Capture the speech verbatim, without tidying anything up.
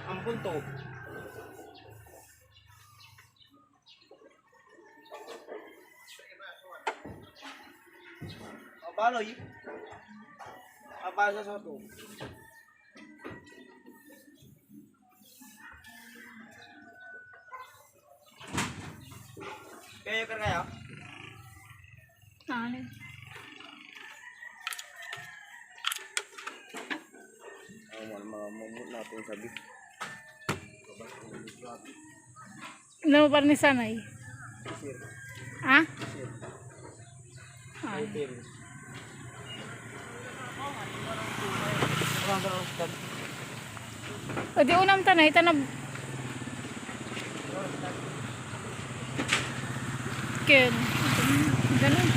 Ampon to. Abaloy. Abasa sa to. Kaya ka kaya? Ano? Oh, mga, mga mumot natin sabi. Ano pa ni sanay? Ha? Ah. O di unam tanay, tanab. Ken. Ganun.